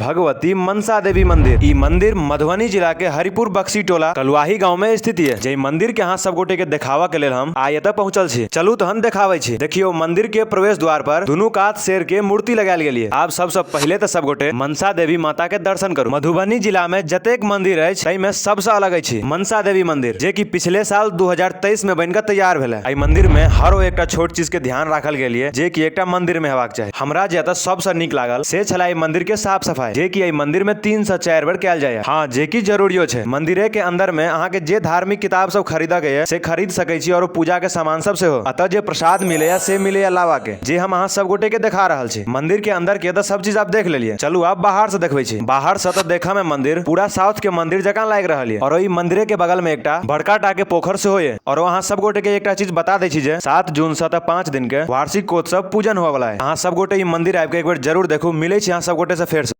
भगवती मनसा देवी मंदिर। ई मंदिर मधुबनी जिला के हरिपुर बक्सी टोला कलुआही गांव में स्थित है। जे मंदिर के अहाँ सब गोटे के देखावा के लेल हम आइ एतऽ पहुंचल छी। चलू तहन देखाबै छी। देखियो मंदिर के प्रवेश द्वार पर दुनू कात शेर के मूर्ति लगायल गेल ये। आब सबसे पहिले तऽ सब गोटे मनसा देवी माता के दर्शन करू। मधुबनी जिला में जतेक मंदिर अछि ताहि में सबसे अलग अछि मनसा देवी मंदिर, जे कि पिछले साल 2023 में बन के तैयार भेलै। एहि मंदिर में हर ओ एकटा छोट चीज के ध्यान राखल गेल ये जे कि एकटा मंदिर में हेबाक चाही। हमरा जे एतऽ सबसे नीक लागल से छला एहि मंदिर के साफ सफाई, जे कि एहि मंदिर में 3 से 4 बेर कैल जाय। हाँ, जे कि जरूरियो छै। मंदिरे के अंदर में अहाँ के जे धार्मिक किताब सब खरीदऽ के ये से खरीद सकै छी और पूजा के सामान सब सेहो। एतऽ जे प्रसाद मिले या से मिले या लावा के, जे हम अहाँ सब गोटे के देखा रहल छी। मंदिर के अंदर के तऽ सब चीज आप देख लेलिए, चलू आप बाहर से देखबै छी। बाहर से तऽ देखऽ में मंदिर पूरा साउथ के मंदिर जकाँ लागि रहल ये और ओहि मंदिरे के बगल में एकटा बड़का टा के पोखर सेहो ये। और अहाँ सब गोटे के एकटा चीज बता दै छी जे 7 जून से तऽ 5 दिन के वार्षिकोत्सव पूजन होवे वाला है। अहाँ सब गोटे ई मंदिर आबि के एक बेर जरूर देखू। मिलै छी अहाँ सब गोटे से फेर से।